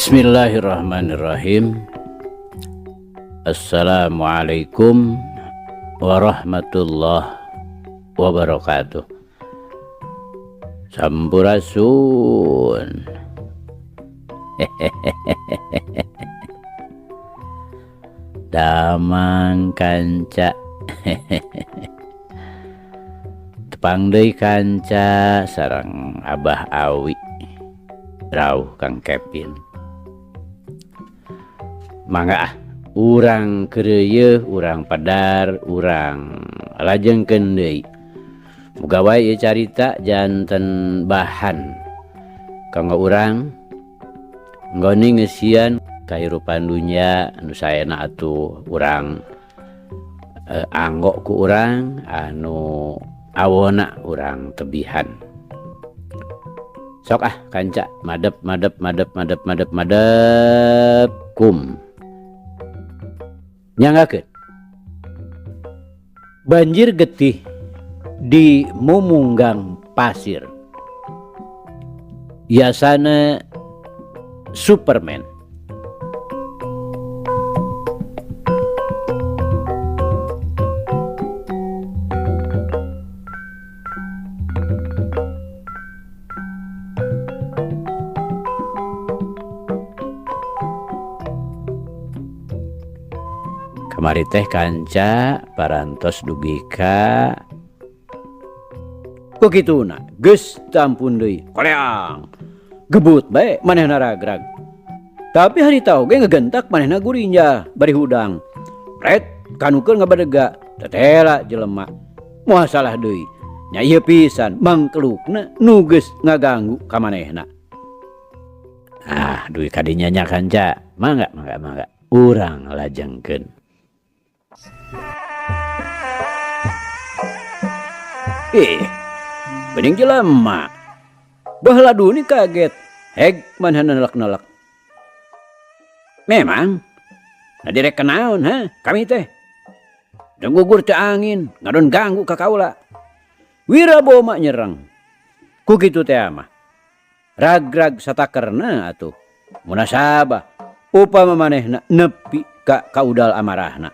Bismillahirrahmanirrahim. Assalamualaikum warahmatullahi wabarakatuh. Sampurasun. Damang kanca. Tepang deui kanca sareng Abah Awi. Rauh Kang Kevin. Mangga ah, urang keureuyeung, urang padar, urang lajengkeun deui. Muga wae ieu carita janten bahan kanggo urang nggoni ngeusian kahirupan dunya anu saena atuh urang anggo ku urang anu awona urang tebihan. Sok ah kanca madep madep madep madep madep madep kum. Nyanggakeun. Banjir getih di Mumunggang Pasir. Yasana Superman. Kamari teh kanca parantos dugi ka ku kituna geus tampun deui koleang gebut bae manehna ragrag. Tapi harita oge ngegentak manehna gurinjah bari hudang. Ret kanukeun ngabadega tetela jelema. Moal salah deui. Nya ieu pisan mangkelukna nu geus ngaganggu ka manehna. Ah dugi kadinya nya kanca. Mangga mangga mangga urang lajengkeun. Bening jelema. Baheula duni kaget. Heg manehna nelek-nelek. Memang nah direk kenaon ha kami teh. Jeung gugur teh angin ngadon ganggu ka kaula. Wiraboma nyerang. Ku kitu teh mah. Ragrag satakerna atuh. Munasabah upama manehna nepi ka kaudal amarahna.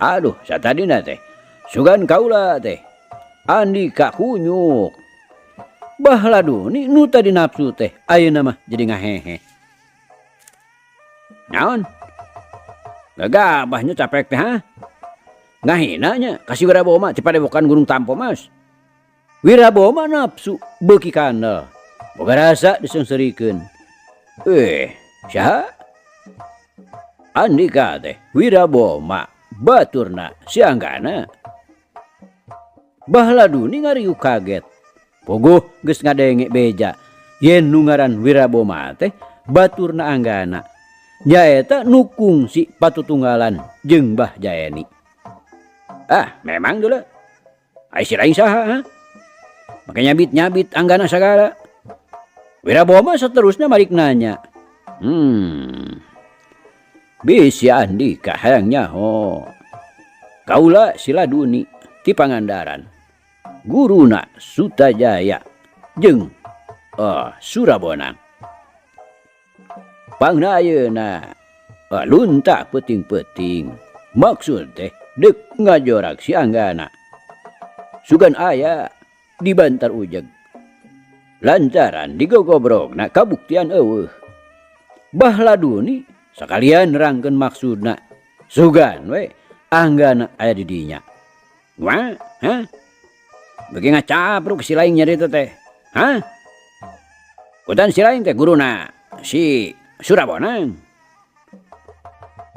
Aduh, satadina teh. Sugan kaula teh. Andika kunyuk. Baheula duni nu tadi nafsu teh ayeuna mah jadi ngahehe. Naon? Gagabahnya capek teh ha? Ngahina nya ka si Wiraboma ti padepokan Gunung Tampo Mas. Wiraboma nafsu beuki kandel. Boga rasa diseungseurikeun. Saha? Andika teh Wiraboma baturna si Anggana. Baheula duni ngariuk kaget. Puguh geus ngadenge beja yen nu ngaran Wiraboma teh baturna Anggana. Nyaeta nu kungsi patutunggalan jeung Mbah Jaeni. Ah, memang deuleu. Ai si lain saha ha? Make nyabit-nyabit Anggana sagala. Wiraboma seterusnya balik nanya. Bisi Andika hayang nyaho. Kaula Siladuni ti Pangandaran. Guruna Sutajaya jeung Surabonang. Pangna ayeuna lunta peuting-peuting. Maksud teh deuk ngajorak si Anggana. Sugan aya di Bantar Ujeg. Lantaran digogobrogna kabuktian eueuh. Bahladuni sakalian nerangkeun maksudna. Sugan we Anggana aya di dinya. Wah, ha? Beuki ngacapruk si lain nyarita teh. Hah? Kutan si lain teh guruna si Surabonang.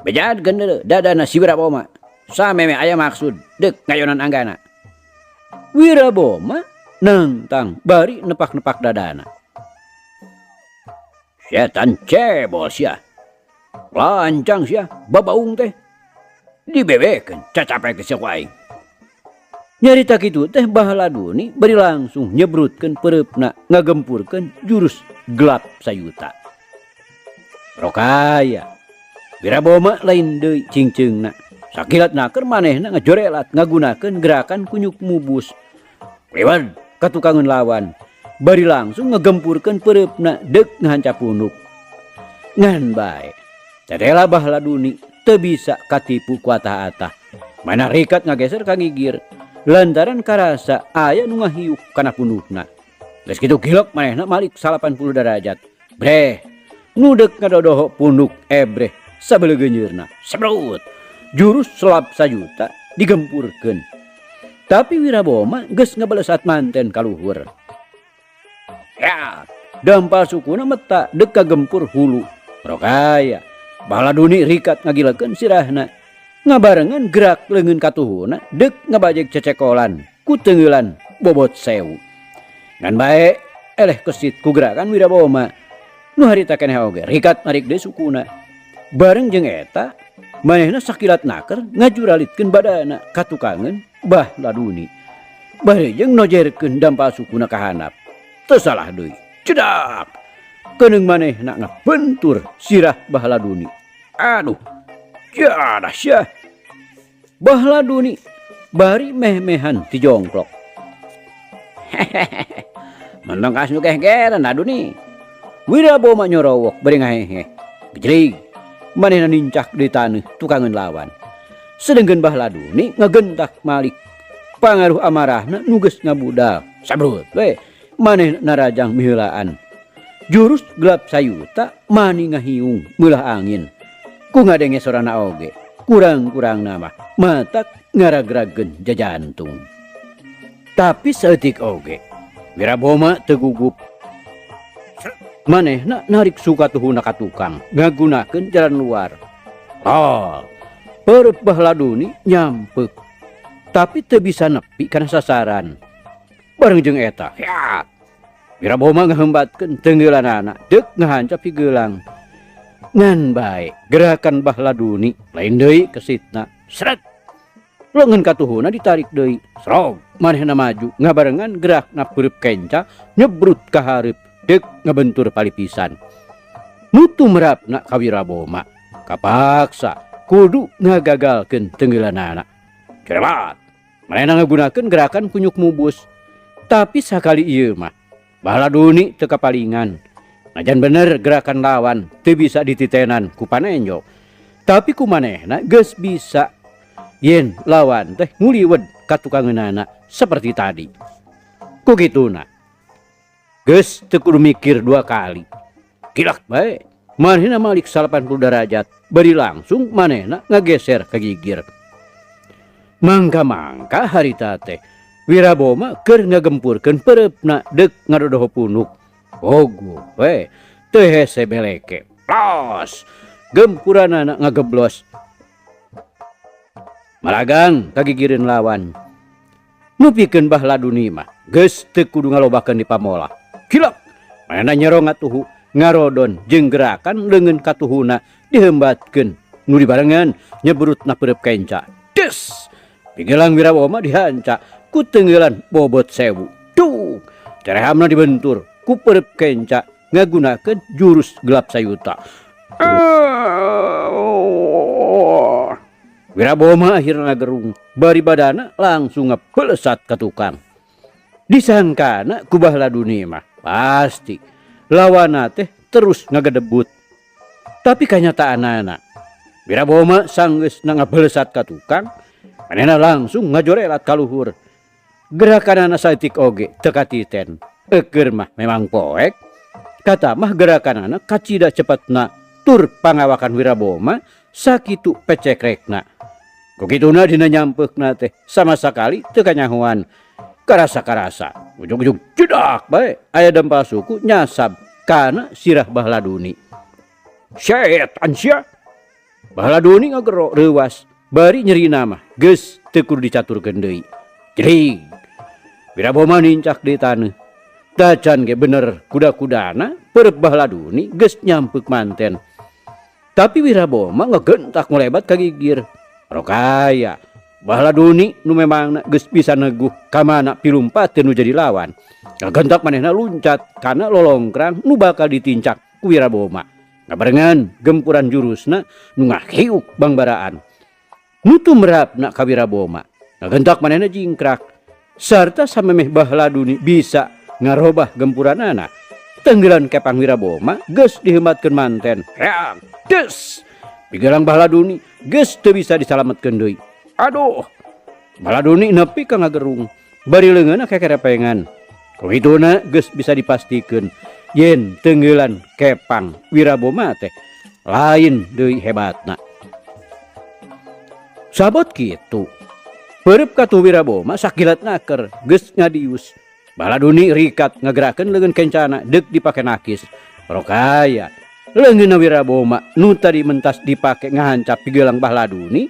Bejadkeun deuleu dadana si Wiraboma. Sameme aya maksud deuk ngayonan Anggana. Wiraboma nangtang bari nepak-nepak dadana. Setan cebol sia. Lancang sia babaung teh. Dibebekeun cacapek sia ku aing. Nyarita kitu teh Bahladuni bari langsung nyebrutkeun peureupna ngagempurkeun jurus gelap sayuta. Rokaya Wiraboma lain deui cingceungna. Sakilat naker manehna ngajorelat ngagunakeun gerakan kunyuk mubus. Lewat katukangeun lawan. Bari langsung ngegempurkeun peureupna deuk ngahanca punuk. Ngan bae, tetela Bahladuni teu bisa katipu ku atah-atah. Manehna rikat ngageser ka gigir lantaran karasa aya nu ngahiuk kana punukna. Geus kitu gilok manehna malik 80 derajat. Breh, nu deuk ngadodoho punuk ebreh sabeleugeunyeurna. Sebrut, jurus selap sajuta digempurkeun. Tapi Wiraboma geus ngabalesat manten ka luhur. Ya, dampal sukuna meta deuk kagempur hulu. Rokaya, Bahladuni rikat ngagilekeun sirahna. Ngabarengan gerak leungeun katuhuna deuk ngabajeg cecekolan ku teungeulan bobot 1000. Ngan bae eleh kesit ku gerakan Wiraboma. Nu harita keneh oge rikat narik deui sukuna. Bareng jeung eta, manehna sakilat naker ngajuralitkeun badana ka tukangeun Bahladuni. Bari jeung nojerkeun dampal sukuna ka handap. Teu salah deui. Cedak! Keuneung manehna ngabentur sirah Bahladuni. Aduh, jadah sia. Bahladuni bari meh-mehan ti jongklok. Hehehe. Mentong kaas nu gehgeran Laduni. Wiraboma nyorowok bari ngahehe. Gejlig, manehna nincak di taneuh tukangeun lawan. Sedengkeun Bahladuni ngagentak malik. Pangaruh amarahna nu geus ngabudal. Sabrut we manehna narajang miheulaan. Jurus gelap sayuta mani ngahiung meulah angin. Ku ngadenge sorana oge, kurang-kurangna mah matak ngaragrageun jajantung. Tapi saeutik oge, Wiraboma teu gugup. Manehna narik sukatuhuna ka tukang, ngagunakeun jalan luar. Oh, peureub Bahladuni nyampek. Tapi teu bisa nepi kana sasaran. Bareng jeung eta, hiat. Wiraboma ngahembatkeun teungeulanana deuk ngahancap higelang. Ngan bae gerakan Bahladuni lain deui kesitna. Sret. Leungeun katuhuna ditarik deui. Srog, manehna maju ngabarengan gerakna peureub kenca nyebrut ka hareup deuk ngabentur palipisan. Nutu merapna ka Wiraboma. Kapaksa kudu ngagagalkeun teungeulanana. Cerebat. Manehna ngagunakeun gerakan kunyuk mubus. Tapi sakali ieu mah Bahladuni teu kapalingan. Najan bener gerakan lawan teu bisa dititenan ku panenjo. Tapi ku manehna geus bisa yen lawan teh nguliwed ka tukangeunana seperti tadi. Ku kituna geus teu kudu mikir dua kali. Kilak bae manehna malik 80 derajat bari langsung manehna ngageser ka gigir. Mangka-mangka harita teh Wiraboma keur ngagempurkeun peureupna deuk ngadodoho punuk. Ogo we teu hese beleke. Plos! Gempuranana ngageblos. Malagang kagigireun lawan. Nu pikeun Bahladuni mah geus teu kudu ngalobakeun di pamolah. Kilak! Manehna nyerong ngatuhu ngarodon jeung gerakan leungeun katuhuna dihembatkeun nu dibarengan nyebrutna peureub kenca. Des! Pigelang Wiraboma dihanca ku teungeulan bobot 1000. Duh! Cerehamna dibentur ku peureub kenca ngagunakeun jurus gelap sayuta. Wiraboma akhirna ngagerung, bari badana langsung ngapelesat ka tukang. Disangkana ku Bahladuni mah pasti lawana teh terus ngagedebut. Tapi kanyataanana Wiraboma sanggeusna ngabelesat ka tukang, manehna langsung ngajorelat ka luhur. Gerakanana saeutik oge teu katiten. Eukeur mah memang poek. Kata mah gerakanana kacida cepetna tur pangawakan Wiraboma sakitu pecekrekna. Ku kituna dina nyampeukna teh sama sakali teu kanyahoan. Karasa-karasa ujug-ujug jedak bae aya dempal suku nyasab kana sirah Bahladuni. Setan sia. Bahladuni ngagero reuwas bari nyerina mah geus teu kudu dicaturkeun deui. Jering. Wiraboma nincak di taneuh. Tacan ge bener kuda-kudana peureub Bahladuni geus nyampeuk manten. Tapi Wiraboma ngegentak ngulebat ka gigir. Rokaya Bahladuni nu memangna geus bisa neguh ka mana pilumpateun nu jadi lawan. Ngagentak manehna luncat kana lolongkrang nu bakal ditincak ku Wiraboma. Ngabarengan gempuran jurusna nu ngahiuk bangbaraan. Nu tumrapna ka Wiraboma. Ngagentak manehna jingkrak. Sarta samemeh Bahladuni bisa Ngarobah gempuranana. Tenggelan kepang Wiraboma geus diheumatkeun manten. Reang, des. Pigelang Bahladuni geus teu bisa disalametkeun deui. Aduh. Bahladuni nepi ka ngagerung. Bari leungeunna kekerepengan. Kukituna geus bisa dipastikeun yen tenggelan kepang Wiraboma teh lain deui hebatna. Sabot kitu. Peureub katuh Wiraboma sakilat naker geus ngadius. Baladuni rikat ngagerakeun leungeun kencana deuk dipake nakis. Rokaya leungeunna Wiraboma nu tadi mentas dipake ngahancap pigelang Bahladuni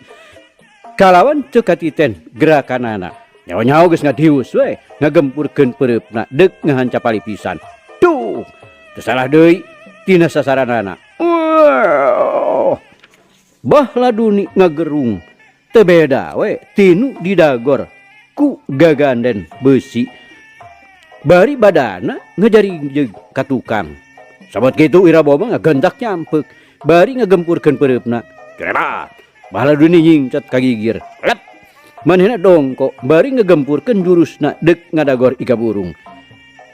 kalawan teu katiten gerakanana. Nyaho-nyaho geus ngadius we ngagempurkeun peureupna deuk ngahancap palipisan. Duh, teu salah deui tina sasaranana. Wah. Bahladuni ngagerung teu beda we tinu didagor ku gaganden beusi. Bari badana ngajaringjeg ka tukang. Sabot kitu Wiraboma ngagentak nyampek bari ngagempurkeun peureupna. Cerebat. Bahladuni nyingcat ka gigir. Lep. Manehna dongko bari ngagempurkeun jurusna deuk ngadagor iga burung.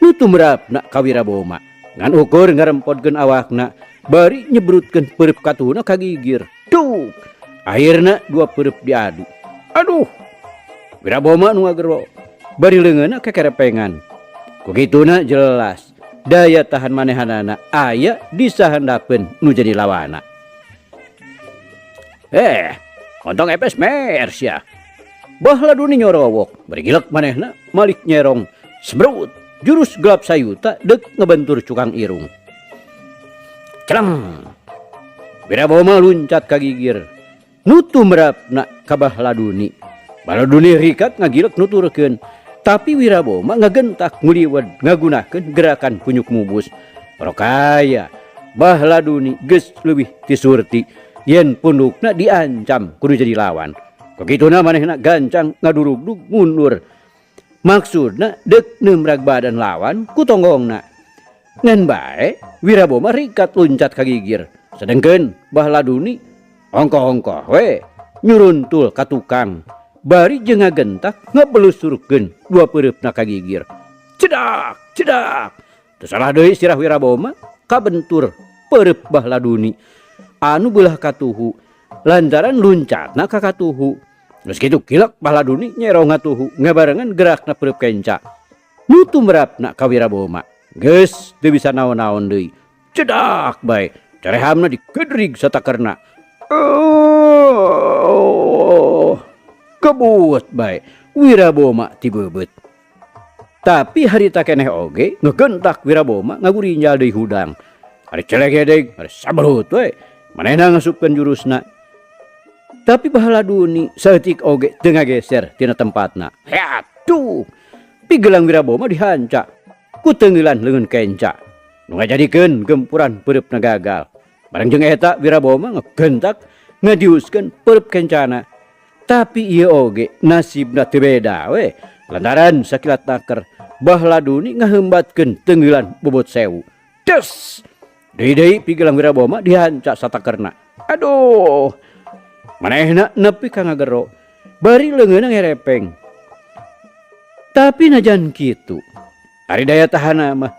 Nu tumrapna ka Wiraboma. Ngan ukur ngarempodkeun awakna bari nyebrutkeun peureub katuhna ka gigir. Duh. Akhirna dua peureub diadu. Aduh. Wiraboma nu ngagero bari leungeunna kekerepengan. Kukituna jelas daya tahan manehanana aya di sahandapeun nu jadi lawana. Ontong epes mers ya. Bahladuni nyorowok, bari gilek manehna malik nyerong. Semrut, jurus gelap sayuta deuk ngebentur cukang irung. Celeng. Wiraboma luncat ka gigir. Nu tumrapna ka Bahladuni. Bahladuni rikat ngagilek nuturkeun. Tapi Wiraboma ngagentak nguliwed ngagunakeun gerakan kunyuk mubus. Rokaya Bahladuni geus leuwih ti surti yen pundukna diancam kudu jadi lawan. Kukituna manehna gancang ngadurugdug mundur. Maksudna deuk neumrag badan lawan ku tonggongna. Ngan bae Wiraboma rikat luncat ka gigir. Sedengkeun Bahladuni ongkoh-ongkoh we nyuruntul ka tukang. Bari jeung ngagentak ngabelusurkeun dua peureupna ka gigir. Cedak, cedak. Teu salah deui sirah Wiraboma kabentur peureub Bahladuni anu beulah katuhu lantaran luncatna ka katuhu. Geus kitu kilek Bahladuni nyerong ngatuhu ngabarengan gerakna peureub kenca. Nu tumrapna ka Wiraboma geus teu bisa naon-naon deui. Cedak bae carehamna digedrig satakerna. Oh. Kebut bae Wiraboma tibeubeut. Tapi harita keneh oge ngegentak Wiraboma ngagurinjal deui hudang. Ari celegedeg, ari sabrut we. Manehna ngasupkeun jurusna. Tapi Bahladuni saeutik oge teu ngageser tina tempatna. Heatuh. Pigelang Wiraboma dihanca ku teungeulan leungeun kenca. Nu ngajadikeun gempuran peureupna gagal. Bareng jeung eta Wiraboma ngegentak ngadiuskeun peureub kencana. Tapi ieu oge nasibna teu beda we. Lantaran sakilat naker Bahladuni ngaheumbatkeun teungeulan bobot 1000. Des! Deui-deui pigelang Wiraboma dihanca satakerna. Aduh. Manehna nepi ka ngagero. Bari leungeunna ngerepeng. Tapi najan kitu, ari daya tahanna mah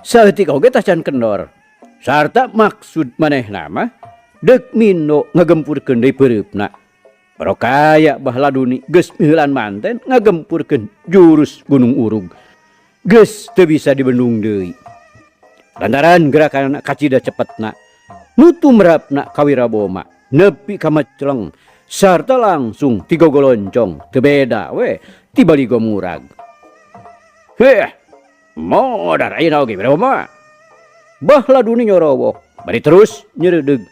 saeutik oge tacan kendor. Sarta maksud manehna mah deuk mindo ngagempurkeun deui peureupna. Rokaya Bahladuni geus miheulan manten ngagempurkeun jurus Gunung Urug. Geus teu bisa dibendung deui. Lantaran gerakanna kacida cepetna. Nu tumrapna ka Wiraboma nepi ka meceleng sarta langsung tigogoloncong teu beda we ti baligo murag. Heh, modar ayeuna oge Wiraboma. Bahladuni nyorowok bari terus nyereudeg.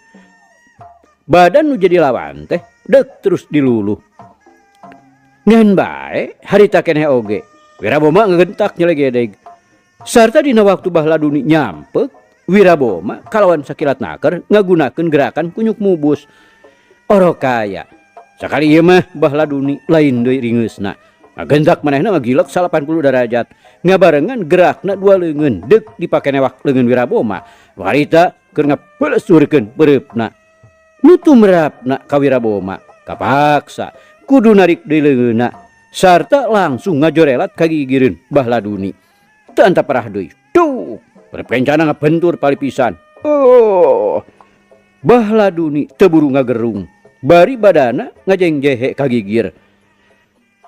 Badan nu jadi lawan teh deuk terus diluluh. Ngan bae harita keneh oge Wiraboma ngegentak nyelegedeg. Sarta dina waktu Bahladuni nyampek Wiraboma kalawan sakilat naker ngagunakeun gerakan kunyuk mubus. Orokaya sakali ieu mah Bahladuni lain deui ringeusna. Ngagentak manehna ngagilek 80 derajat. Ngabarengan gerakna dua leungeun deuk dipake newak leungeun Wiraboma. Harita keur ngapelesurkeun peureupna. Nu tumrapna ka Wiraboma kapaksa kudu narik deui leungeunna sarta langsung ngajorelat ka gigireun Bahladuni. Teu antaparah deui. Duh, peureub kencana ngabentur palipisan. Oh. Bahladuni teu buru ngagerung. Bari badana ngajengjehe ka gigir.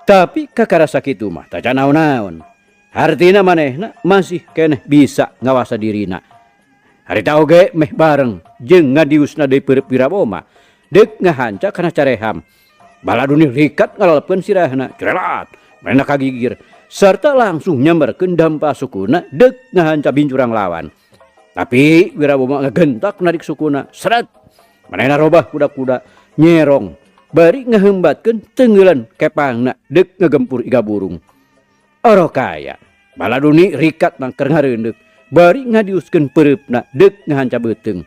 Tapi kakarasa kitu mah tacan naon-naon. Hartina manehna masih keneh bisa ngawasa dirina. Harita oge meh bareng jeung ngadiusna deui peureub Wiraboma. Deuk ngahanca kana careham. Baladuni rikat ngalalepkeun sirahna, curelat, manehna kagigir sarta langsung nyamberkeun dampa sukuna deuk ngahanca bincurang lawan. Tapi Wiraboma ngagentak narik sukuna, seret. Manehna robah kuda-kuda nyerong. Bari ngahembatkeun tenggelan kepangna deuk ngagempur iga burung. Orokaya, Baladuni rikat nangker ngareundeuh, bari ngadiuskeun peureupna deuk ngahanca beuteung.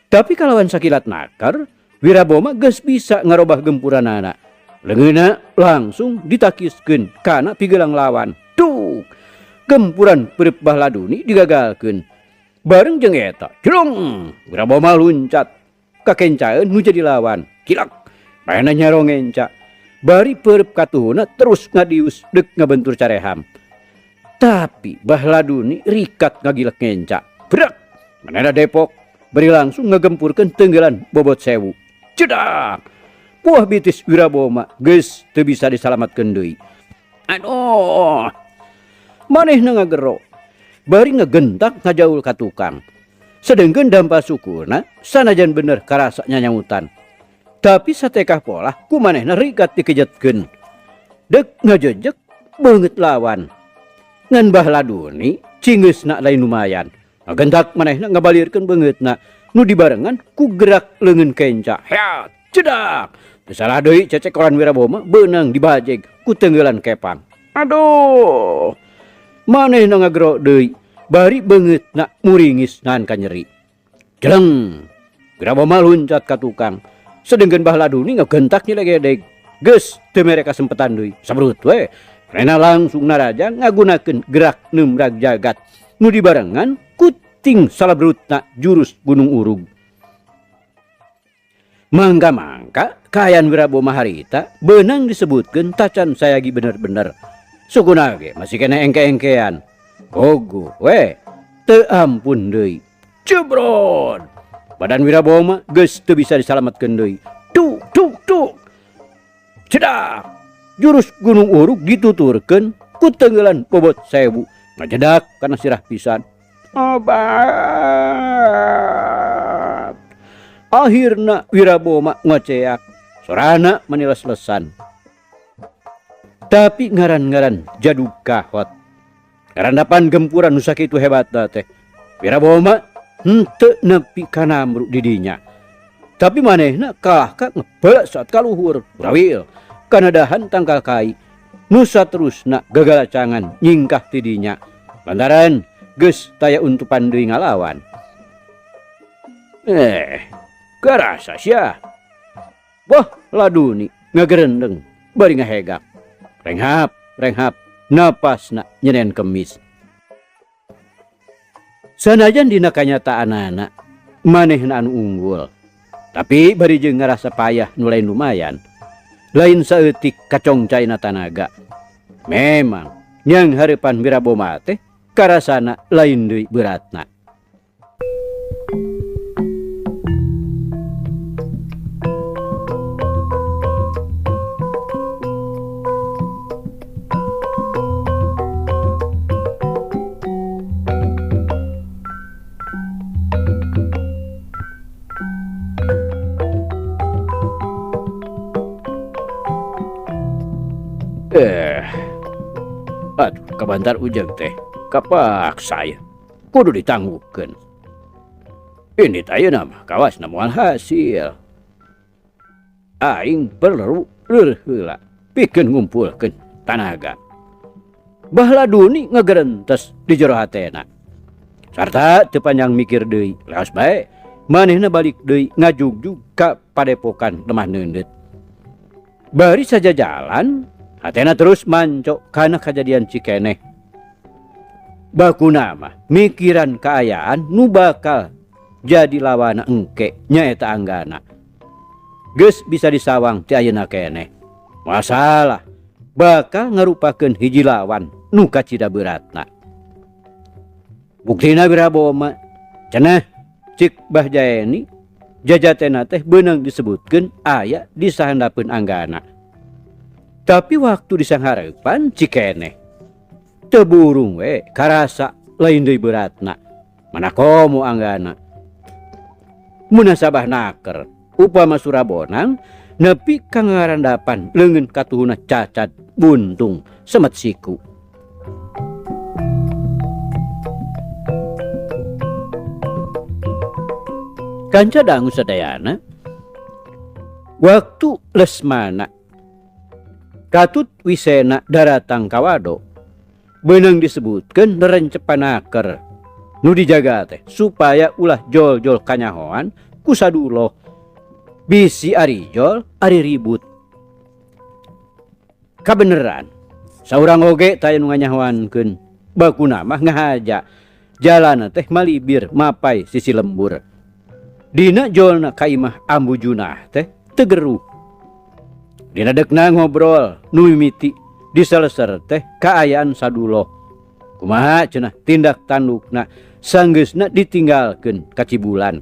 Tapi kalawan sakilat nakar, Wiraboma geus bisa ngarobah gempuranana. Leungeunna langsung ditakiskeun kana pigelang lawan. Tuk! Gempuran peureub Bahladuni digagalkeun. Bareng jeung eta, jelung! Wiraboma luncat kakencaeun nu jadi lawan. Kilak! Manehna nyarong ngenca. Bari peureub katuhuna terus ngadius deuk ngabentur careham. Tapi Bahladuni rikat ngagilek ngenca. Brak! Manehna depok bari langsung ngagempurkeun tenggelan bobot 1000. Cedak! Buah bitis Wiraboma geus teu bisa disalamatkeun deui. Aduh! Manehna ngagero. Bari ngegentak ngajaul ka tukang. Sedengkeun dampa sukuna sanajan bener karasa nyanyautan. Tapi satekah polah ku manehna rikat dikejetkeun. Deuk ngajejek beungeut lawan. Ngan Bahladuni cingeusna lain lumayan. Ngagentak manehna ngabalirkeun beungeutna nu dibarengan ku gerak leungeun kenca. Heat, cedak. Teu salah deui cecekoran Wiraboma beunang dibajeg ku tenggelan kepang. Aduh. Manehna ngagero deui bari beungeutna muringis nahan ka nyeri. Jeleng. Wiraboma luncat ka tukang. Sedengkeun Bahladuni ngagentak nyilegedeg. Geus teu mere kasempetan deui. Sabrut we. Manehna langsung narajang ngagunakeun gerak neumrag jagat nu dibarengan ku ting salabrutna jurus Gunung Urug. Mangka-mangka kaayaan Wiraboma harita beunang disebutkeun tacan sayagi bener-bener. Sukuna ge masih keneh engke-engkean. Gogo we teu ampun deui. Jebrot. Badan Wiraboma geus teu bisa disalametkeun deui. Tuk tuk tuk. Cedak. Jurus Gunung Urug dituturkeun ku tenggelan bobot 1000. Ngajedak kana sirah pisan. Obat. Akhirna Wiraboma ngoceak. Sorana maniles-lesan. Tapi ngaran-ngaran jadug kahot. Ngarandapan gempuran nu sakitu hebatna teh. Wiraboma henteu nepi ka namru di dinya. Tapi manehna kalah ka ngebalesat ka luhur. Rawil kana dahan tangkal kai. Nu saterusna gagalacangan nyingkah ti dinya. Lantaran geus taya untupan deui ngalawan. Karasa sia. Wah, laduni ngagerendeng bari ngahegak. Renghap, renghap, napasna nyenen kemis. Sanajan dina kanyataanana manehna anu unggul, tapi bari jeung ngarasa payah nu lain lumayan. Lain saeutik kacongcaina tanaga. Memang nyang hareupan Wiraboma teh karasana lain deui beratna. Aduh, kabantar ujang teh kapaksa ya. Kudu ditangguhkeun. Ini teh ayeuna mah kawas moal hasil. Aing perlu leur heula pikeun ngumpulkeun tanaga. Bahladuni ngagerentes di jero hatena. Sarta teu panjang mikir deui, leos bae manehna balik deui ngajugjug ka padepokan lemah neundeut. Bari saja jalan, hatena terus mancok kana kajadian Cikeneh. Bakuna mah mikiran kaayaan nu bakal jadi lawana engke nyaeta Anggana. Geus bisa disawang ti ayeuna keneh. Masalah bakal ngarupakeun hiji lawan nu kacida beratna. Buktina Wiraboma cenah cik Bah Jaeni jajatena teh beunang disebutkeun aya di sahandapeun Anggana. Tapi waktu disanghareupan cikeneh. Teu burung we karasa lain deui beratna. Mana komo Anggana. Munasabah naker upama Surabonang nepi ka ngarandapan leungeun katuhuna cacad buntung semet siku. Kanca dangu sadayana waktu Lesmana katut Wisena daratang kawado beunang disebutkeun nerencepan naker nu dijaga teh supaya ulah jol-jol kanyahoan ku saduloh bisi ari jol ari ribut. Kabeneran saurang oge taya nu nganyahoankeun bakuna mah ngahaja jalana teh malibir mapai sisi lembur. Dina jolna ka imah Ambu Junah teh tegeruh. Dina dekna ngobrol nu mimiti diseleser teh kaayaan saduloh. Kumaha cenah tindak tandukna sanggeusna ditinggalkeun ka Cibulan.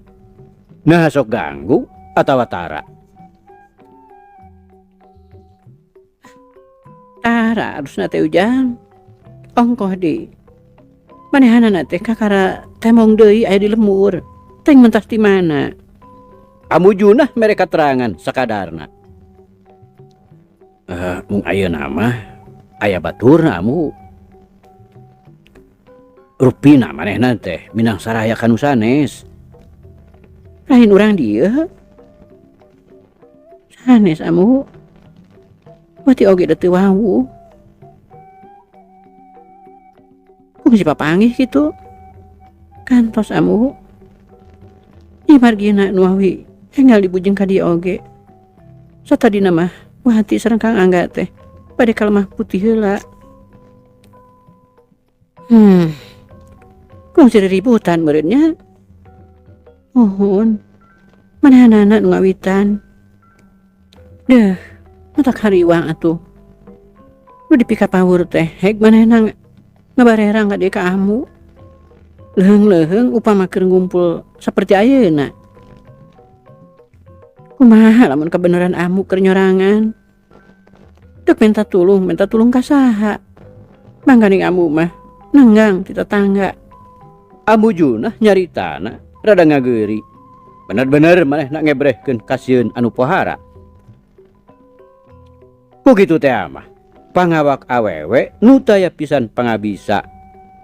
Nah sok ganggu atawa tara. Tara harusna teh Ujang. Ongkoh di. Manehanana teh kakara temong deui aya di lemur. Teng mentas di mana? Ambu Junah mere katerangan sakadarna. Mung ayeuna mah aya baturna amu. Rupina manehna teh minang saraya kanu sanes. Lain urang dieu. Sanes amu. Wati oge da teu wawuh. Kungsi papanggih kitu. Kantos amu. Ieu margina nu awi enggal dibujeng ka dieu oge. Satadina mah Wati sareng Kang Angga teh bade ka lemah putih heula. Kungsi riributan meureun nya. Muhun. Manehanana nu ngawitan. Deuh, matak hariwang atuh. Nu dipikapawur teh heg manehna ngabarerang ka dieu ka amu. Leuheung-leuheung upama keur ngumpul saperti ayeuna. Kumaha lamun kabeneran amu keur nyorangan? Dek minta tulung ka saha? Mangganing amu mah nenggang ti tetangga. Ambu Junah nyaritana rada ngageuri. Bener-bener manehna ngebrehkeun kasieun anu pohara. Ku kitu teh mah pangawak awewe nu taya pisan pangabisa.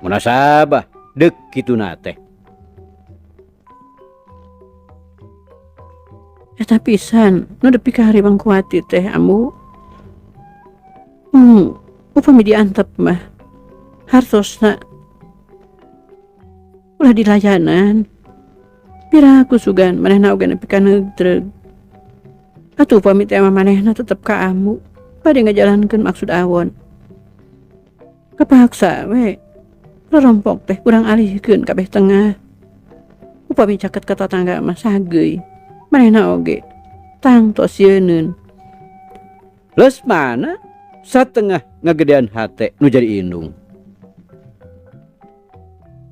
Munasabah dek kituna teh. Eta pisan nu depi ka hariwang kuati teh amu. Upami diantep mah hartosna ulah dilayanan. Piraku sugan manehna oge nepi ka neugdreug. Atuh upami teh mah manehna tetep ka amu bade ngajalankeun maksud awon. Kapaksa we rorompok teh kurang alihkeun kabeh tengah. Upami caket ka tatangga mah sageuy. Manehna oge tangtos sieuneun. Lesmana satengah ngagedean hate nu jadi indung.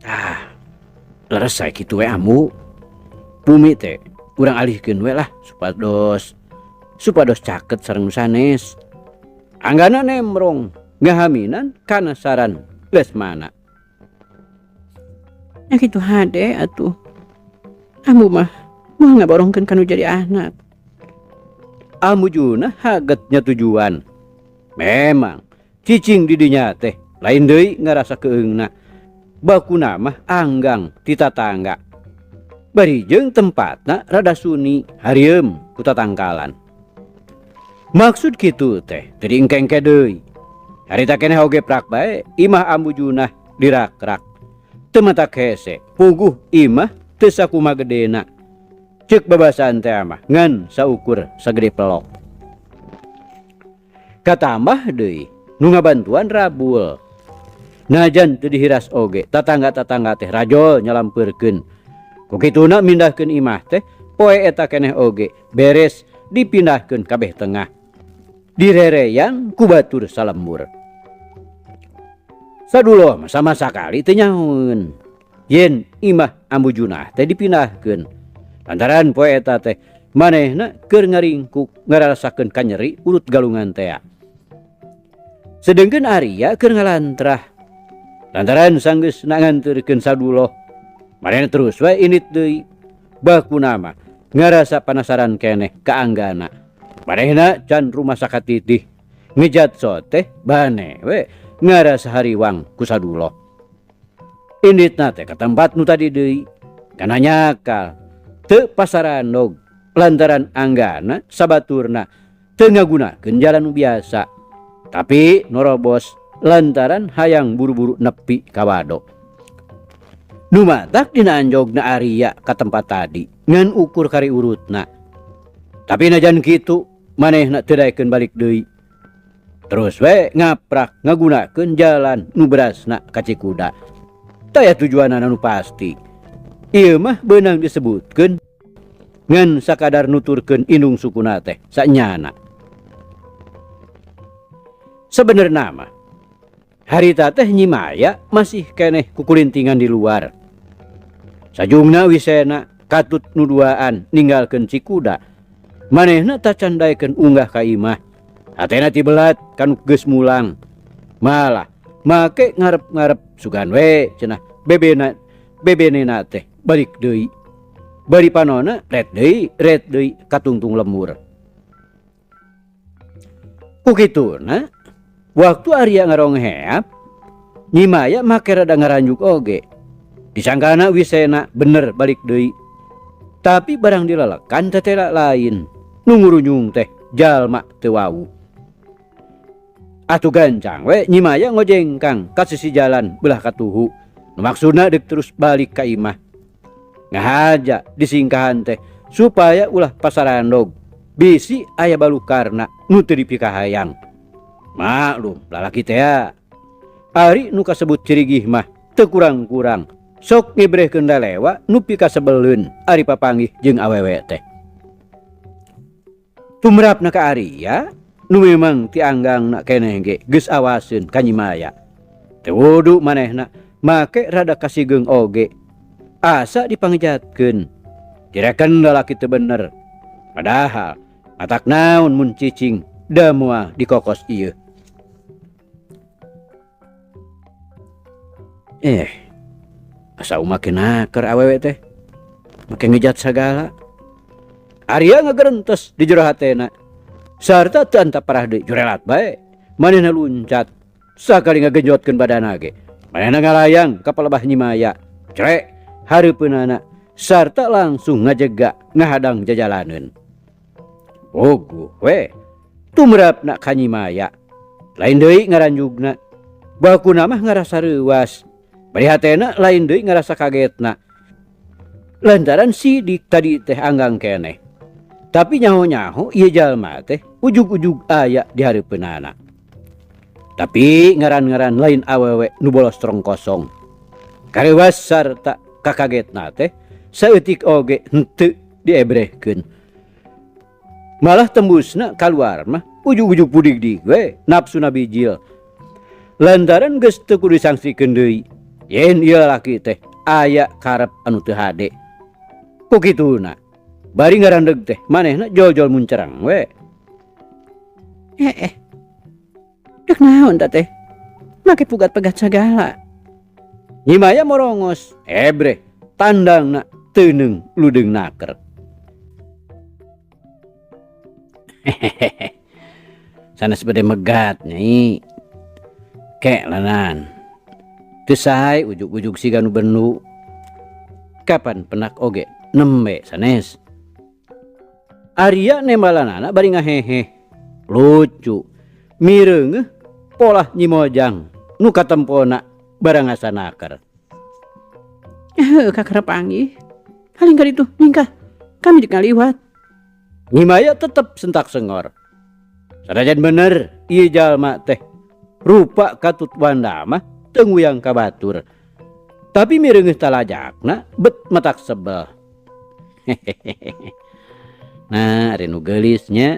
Tah, leres sae kitu we amu. Bumi teh urang alihkeun we lah supados caket sareng nu sanes. Anggana nemrong ngahaminan kana saran Lesmana. Nya kitu hade atuh. Amu mah moal ngaborongkeun kanu jadi anak. Ambu Junah hagetnya tujuan. Memang cicing di dinya teh lain deui ngarasa keungna. Bakuna mah anggang ti tatangga. Bari jeung tempatna rada suni harieum ku tatangkalan. Maksud kitu teh teu diengke-engke deui. Harita keneh oge prak bae imah Ambu Junah dirak-rak. Teu matak hese puguh imah teu sakumaha gedena. Ceuk babasaan teh mah ngan saukur sagede pelok. Katambah deui nu ngabantuan rabul. Najan teu dihiras oge tatangga-tatangga teh rajol nyalampeurkeun. Ku kituna mindahkeun imah teh poe eta keneh oge beres dipindahkeun kabeh tengah. Direreyan ku batur salembur. Saduloh mah sama sakali teu nyahoeun. Yen imah Ambu Junah teh dipindahkeun. Lantaran poe eta teh manehna keur ngaringkuk ngararasakeun kanyeri urut galungan tea. Sedengkeun Arya keur ngalantrah. Lantaran sanggeus nganteurkeun Saduloh, manehna terus we indit deui. Bakuna mah ngarasa panasaran keneh ka Anggana. Manehna can rumasa katitih. Ngejat teh bane we ngarasa hariwang ku Saduloh. Inditna teh ka tempat nu tadi deui. Kana nyakal teu pasarandog lantaran Anggana sabaturna teu ngagunakeun jalan nu biasa. Tapi norobos lantaran hayang buru-buru nepi ka wado. Nu matak dina anjogna Arya ka tempat tadi ngan ukur kari urutna. Tapi najan kitu manehna teu daekeun balik deui. Terus we ngaprak ngagunakeun jalan nu berasna ka Cikuda. Taya tujuanana nu pasti. Ieu mah beunang disebutkeun ngan sakadar nuturkeun indung sukuna teh sanyana. Sebenerna mah harita teh Nyi Maya masih keneh kukulintingan di luar. Sajungna wisena katut nu duaan ninggalkeun Cikuda. Manehna tacan daekeun unggah ka imah. Hatena tibelat kanu geus mulang. Malah make ngarep-ngarep sugan we cenah bebena bebenena teh balik deui. Bari panona ret deui katungtung lemur. Ku kituna waktu Arya ngarongheap, Nyi Maya make rada ngaranjuk oge. Disangkana wisena bener balik deui. Tapi barang dilelekan tetela lain. Nu ngurunyung teh jalma teu wau. Atuh gancang we Nyi Maya ngojengkang ka sisi jalan belah katuhu. Nu maksudna deuk terus balik ka imah. Ngahaja disingkahan teh supaya ulah pasarandog. Bisi aya balukarna nu teu dipikahayang. Maklum lalaki teh. Ari nu kasebut cirigih mah teu kurang-kurang. Sok ngibrehkeun lelewa nu pikasebeleun ari papanggih jeung awewe teh. Tumrapna ka Arya nu memang tianggangna keneh ge geus awaseun ka Nyi Maya. Teu wudu manehna make rada kasigeung oge. Asa dipangejatkeun. Direken lalaki teu bener. Padahal matak naon mun cicing da moal dikokos ieu. Asa make naker awewe teh. Make ngejat sagala. Arya ngagerentes di jero hatena. Sarta teu antap parah deui jurelat bae. Manehna luncat. Sakali ngagenjotkeun badana ge. Manehna ngalayang ka palebah Nyi Maya. Crek hareupeunana sarta langsung ngajega ngahadang jajalaneun. Oguh we tumrapna ka Nyi Maya. Lain deui ngaranjugna. Bakuna mah ngarasa reuas. Bari hatena lain deui ngarasa kagetna. Lantaran sidik tadi teh anggang keneh. Tapi nyaho-nyaho ieu jalma teh ujug-ujug aya di hareupeunana. Tapi ngaran-ngaran lain awewe nu bolos trong kosong. Kareuwas sarta kakagetna teh saeutik oge henteu diebrehkeun. Malah tembusna kaluar mah ujug-ujug pudig-dig we nafsuna bijil. Lantaran geus teu kudu disangsikeun deui. Yen ieu lalaki teh aya karep anu teu hade. Ku kituna bari ngarandeg teh manehna jol-jol muncerang we. Dek naon ta teh? Make pugat-pegat sagala. Nyi Maya morongos, ebreh, tandangna teuneung ludeung naker. Hehehe. Sanes bade megat nyai. Kek lanan. Teu sae ujug-ujug siga nu bendu. Kapan penak oge nembe sanes. Arya nembalanana bari ngaheheh. Lucu. Mireungeuh polah Nyi Mojang nu katempona barang asa naker. Kakerep panggih. Haling ka ditu nyingkah. Kami dek ngaliwat. Nyi Maya tetep sentak sengor. Sanajan bener ieu jalma teh rupa katut wanda mah teu nguyang ka batur. Tapi mireungeuh talajakna bet matak sebel. Nah, ari nu geulis nya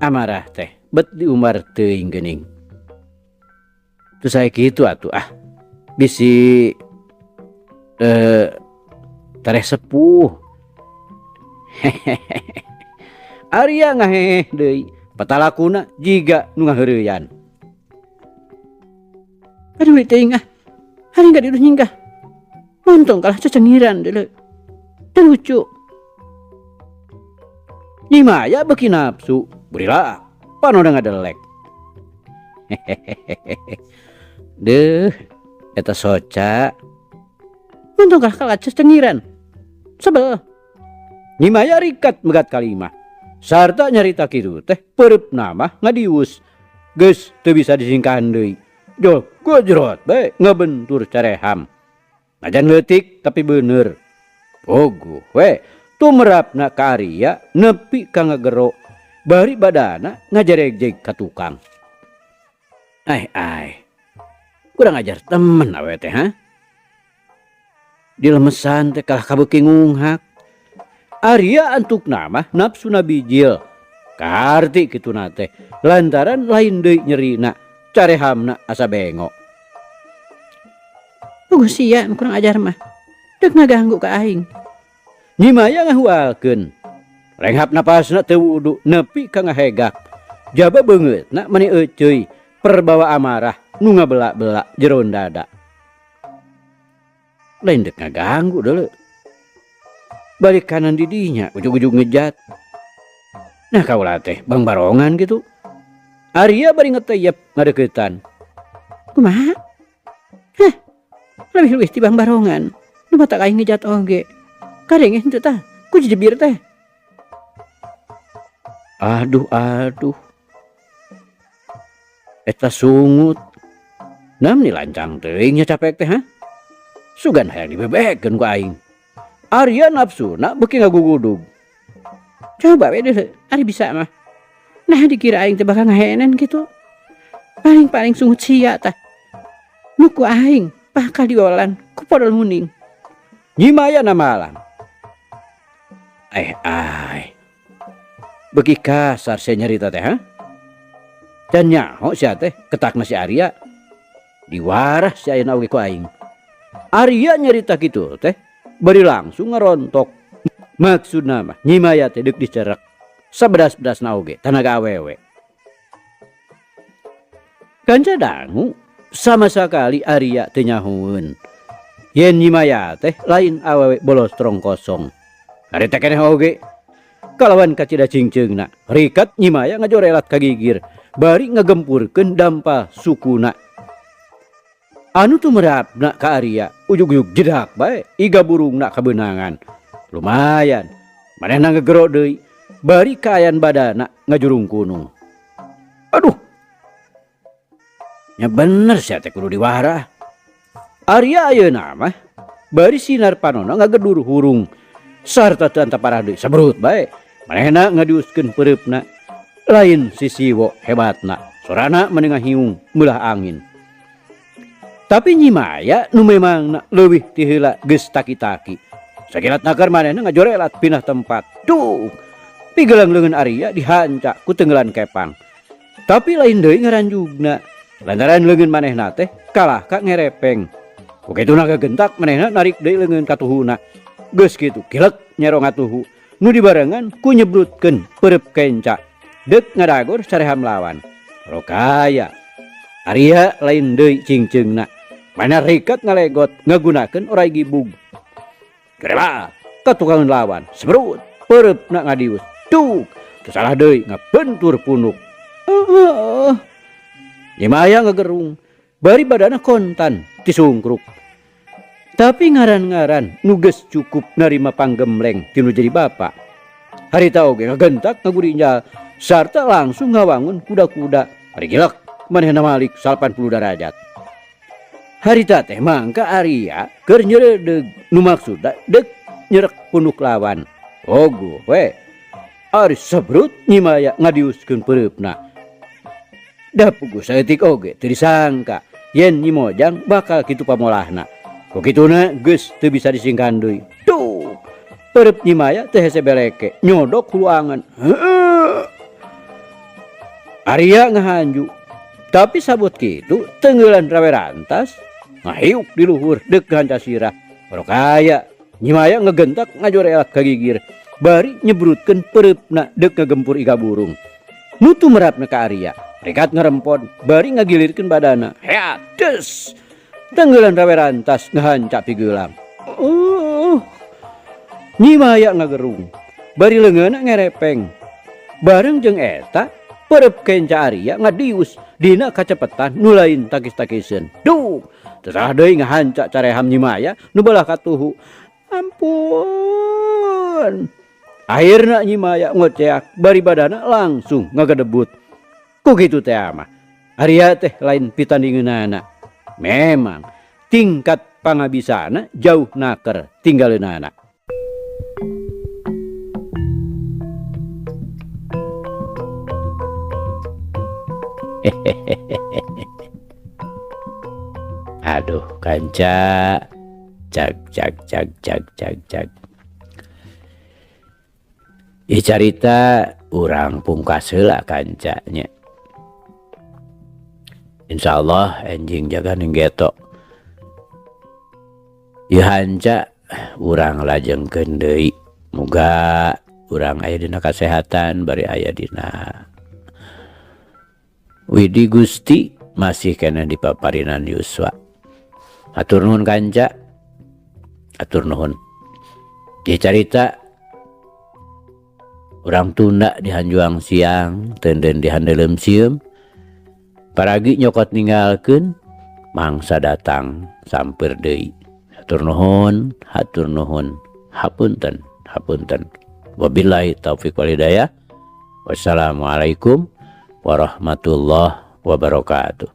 amarah teh bet diumbar teuing geuning. Teu sae kitu atuh ah. Bisi Tereh sepuh. Arya ngaheheh deui, patalakuna jiga nu ngaheureuyan. Aduh teuing ah. Hari enggak diduh nyingkah. Montong kalah cecengiran deuleu. Teu lucu. Nyi Maya beuki nafsu, burilaak panona ngadelek. Deuh, eta soca. Montong kalah kalah cecengiran. Sebel. Nyi Maya rikat megat kalimah. Sarta nyarita kitu teh peureupna mah ngadius. Geus teu bisa disingkahan deui. Jol gojrot bae ngabentur careham. Najan leutik tapi bener. Puguh we tumerapna ka Arya nepi ka ngagero. Bari badana ngajaregjeg ka tukang. Ai ai. Kurang ajar temen awe teh ha. Dilemesan teh kalah kabeuki ngunghak. Arya antukna mah nafsuna bijil. Kaharti kituna teh lantaran lain deui nyerina, carehamna asa bengo. Puguh sia nu kurang ajar mah. Deuk ngaganggu ka aing. Nyi Maya ngahualkeun. Renghap napasna teu wudu nepi ka ngahegak. Jaba beungeutna mani euceuy perbawa amarah nu ngabela-bela jeron dada. Lain deuk ngaganggu deuleu. Balik kanan di dinya ujug-ujug ngejat. Nah kaula teh bang barongan gitu. Arya bari ngeteyep ngadeuketan. Kumaha? Heh. Leuwih-leuwih ti bang barongan. Nu matak aing ngejat oge. Kadenge henteu tah ku jejebir teh. Aduh aduh. Eta sungut. Nam ni lancang teuing nya capek teh ha. Sugan hayang dibebekeun ku aing. Arya nafsuna beuki ngagugudug. Coba we deuleu, ari bisa mah. Nah dikira aing teh bakal ngahenen kitu. Paling-paling sungut sia tah. Nu ku aing bakal diolan ku podol muning. Nyi Maya namalang. Eh ai. Beuki kasar sia nyarita teh ha. Dan nyaho sia teh ketakna si Arya. Diwarah sia ayeuna oge ku aing. Arya nyarita kitu teh bari langsung ngarontok. Maksudna mah Nyi Maya teh deuk dicerek. Sabedas-bedasna oge tanaga awewe. Kanca dangu sama sakali Arya teu nyahoeun. Yen Nyi Maya teh lain awewe bolostrong kosong. Harita keneh oge kalawan kacida cingceungna. Rikat Nyi Maya ngajorelat ka gigir bari ngagempurkeun dampa sukuna. Anu tumerapna ka Arya ujug-ujug jedak bae iga burungna kabeunangan. Lumayan manehna ngegero deui bari kaayan badana ngajurung kunung. Aduh. Nya bener sia teh kudu diwarah. Arya ayeuna mah bari sinar panonna ngagedur hurung sarta teu antaparah deui sabrut bae. Manehna ngadiuskeun peureupna lain sisiwo hebatna. Sorana mani ngahiung meulah angin. Tapi Nyi Maya nu memangna leuwih ti heula geus taki-taki. Sakilat nakar manehna ngajorelat pindah tempat. Duh, pigelang leungeun Arya dihanca ku tenggelan kepang. Tapi lain deui ngaranjugna. Lantaran leungeun manehna teh kalah ka ngerepeng. Ku kituna kagentak manehna narik deui leungeun katuhuna. Geus kitu kilek nyero ngatuhu. Nu dibarengan ku nyebrutkeun peureub kenca. Deuk ngadagor sareham lawan. Rokaya. Arya lain deui cingceungna. Mana rikat ngalegot ngagunakeun orai gibug. Gerela katukangan lawan seberut peureupna ngadius. Duk, teu salah deui ngabentur punuk. Nyi Maya ngagerung bari badana kontan tisungkruk. Tapi ngaran-ngaran nu geus cukup narima panggemleng tinu jadi bapa. Harita oge ngagentak ngagurinjal sarta langsung ngawangun kuda-kuda. Ari gilek manehna malik 80 darajat. Harita teh mangka Arya keur nyereudeg nu maksudna deuk nyerek punuk lawan. Oguh we. Ari sebrut Nyi Maya ngadiuskeun peureupna. Da puguh saeutik oge teu disangka yen Nyi Mojang bakal kitu pamolahna. Ku kituna geus teu bisa disingkahan deui. Duh. Peureub Nyi Maya teh hese beleke nyodok hulu angan. Heeh. Arya ngahanju. Tapi sabut kitu tenggelan rawe rantas ngahiuk di luhur deuk hanca sirah. Kaya Nyi Maya ngegentak ngajorelak ka gigir bari nyebrutkeun pereupna deuk ngagempur iga burung. Nu tumerapna ka Arya. Rekat ngarempon bari ngagilirkeun badana. Heat des. Tenggelan rawe rantas ngahancap pigelang. Nyi Maya ngagerung bari leungeunna ngerepeng. Bareng jeung eta perep kenca Arya ngadius dina kacepetan nu lain takis-takiseun. Duh, terah deui ngahanca careham Nyi Maya nu belah katuhu. Ampun. Akhirna Nyi Maya ngoceak bari badana langsung ngagedebut. Ku kitu teh mah. Arya teh lain pitandingeunana. Memang tingkat pangabisana jauh naker tinggaleunana. Aduh kanca. Cag cag cag cag cag cag. Ieu carita urang pungkas heula kancanya. Insyaallah enjing jaga ning geto. Ieu hanca urang lajengkeun deui. Muga urang aya dina kasehatan bari aya dina Widi Gusti masih keneh di paparinan yuswa. Hatur nuhun kanca. Atur nuhun. Ieu carita urang tunda di hanjuang siang, tenden di handeuleum sieum. Paragi nyokot ninggalkeun, mangsa datang sampeur deui. Hatur nuhun, hatur nuhun, hapunten, hapunten. Wabillahi taufik wal hidayah. Wassalamualaikum warahmatullahi wabarakatuh.